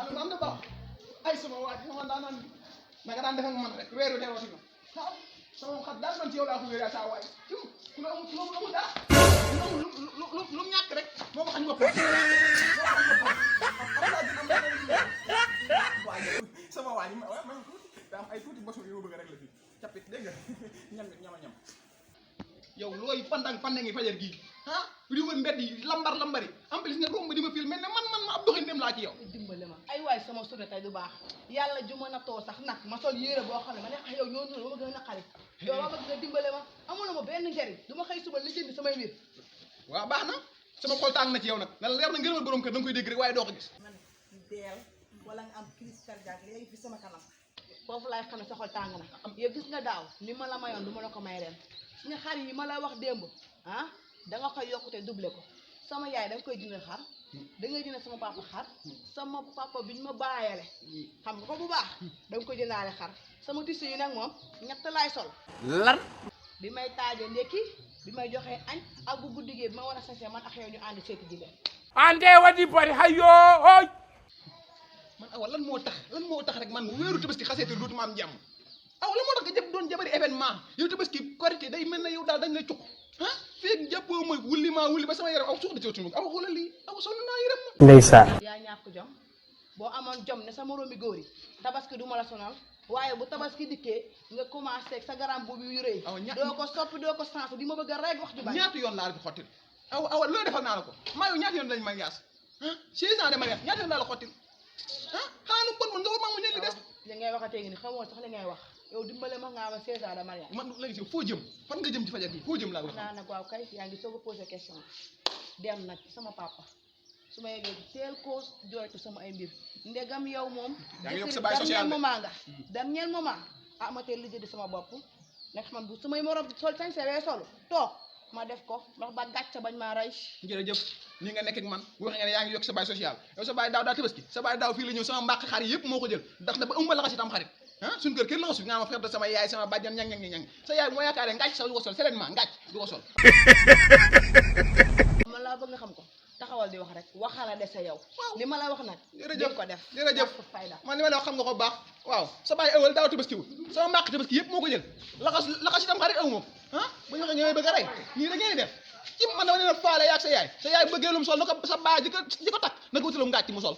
anu nan da baax ay sama waaj ma daan naan na nga daan def ak man rek weeru deewati na waaw sama xat daal man ci yow laa ko wéer saa waay ku la amul dara lu ñàkk rek moo ko xañ boppam sama waaj ma daa am ay tuuti bosu yu bëgg rek la fii capit dégg nga ñam yow looy pandang ngi fajar gii ah di wër mbedd yi lambari en plus nga romb di ma fil mel ne man ma ab doxin dem laa ci yow dimbale ma ay waay sama sunu tey du baax yàlla ju ma nattoo sax nag ma sol yére boo xam ne ma ne yow ñoo nuna ba ma gën a naqari yow ma bëgg nga dimbale ma amula ma benn njariñ du ma xëy suba li jënd samay mbir waaw baax na sama xol tàng na ci yow nag na leer na ngërëmal borom kër da nga koy dégg rek waaye doo ko gis man deel wala nga am crise cardiaque léegi fi sama kanam foofu laay xam ne sa xol tàng na yow gis nga daaw li ma la mayoon du ma la ko may ren su nga xar yi ma la wax démb ah da nga koy yokkute doublé ko sama yaay da nga koy jëndal xar da ngay jëndal sama papa xar sama papa bi ñu ma bàyyale xam nga ko bu baax da nga koy jëndaale xar sama tissu yi nag moom ñett laay sol lan bi may taaje ndekki bi may joxee añ ak bu guddigee bi ma war a sasee man ak yow ñu ànd seeti jigéen ande wadi bari hayo hoy man awa lan moo tax rek man wéeru tabaski xaseete dootuma am jàmm awa lan moo tax nga jëpp doon jabari événement yow tabaski korité day mel na yow daal dañ lay cuk ah feeg jàppoo ma wulli ba sama yaram aw suux da ci awa xoolal lii awa sonn naa yërëm na ndeysaan yaa ñàkk jom boo amoon jom ne sa moroomi góor yi tabaski du ma la sonal waaye bu tabaski dikkee nga commencé ak sa garam boobu yu rëy doo ko soppi doo ko sens di ma bëgg a rek wax ju bari ñaata yoon laa la fi xottil awa loolu defal naa la ko maa yow ñaata yoon lañ ma yaas ah 6 ans de mariage ñaata yoon laa la xottil ah xanaa lu bon man nga war maa mu ñëw li des li ngay waxatee ngi ni xamoo sax li ngay wax yow dimbale ma nga am 16 ans de mariage man léegi si foo jëm fan nga jëm ci fajar gi foo jëm laa wax naa nag waaw kay yaa ngi soog a posé question dem nag sama papa su ma yeggee teel koo jooytu sama ay mbir ndegam yow moom yaa ngi yokk sa baay social moment nga dernier moment ah ma teel li jëndi sama bopp ndax man bu samay morom sol sañ sewee solu toog ma def ko ndax ba gàcce bañ maa rey jërëjëf ni nga nekk ak man wax nga ne yaa ngi yokk sa baay social yow sa baay daaw daa tabaski sa baay daaw fii la ñëw sama mbàq xar yëpp moo ko jël ndax dafa ëmba laxas itam xarit ah suñu kër kenn laxasu nga ma frère de sama yaay sama bàjjan ñang sa yaay moo yaakaaree ngàcc sax du ko sol sereinement ngàcc du ko sol man laa bëgg nga xam ko taxawal di wax rek waxala dese yow li ma la wax nag jërëjëf ko def jërëjëf fayda man li ma la wax xam nga ko baax waaw sa baay ëwal daaw tabaskiwul sama mbàq tabaski yëpp moo ko jël laxas itam xarit aw moom ah bu ñu waxee ñooy bëgg a rey nii da ngeen di def ci man dama leen a faale yaag sa yaay bëggee lu mu sol na ko sa baay di ko takk na ko wutalum ngàcc mu sol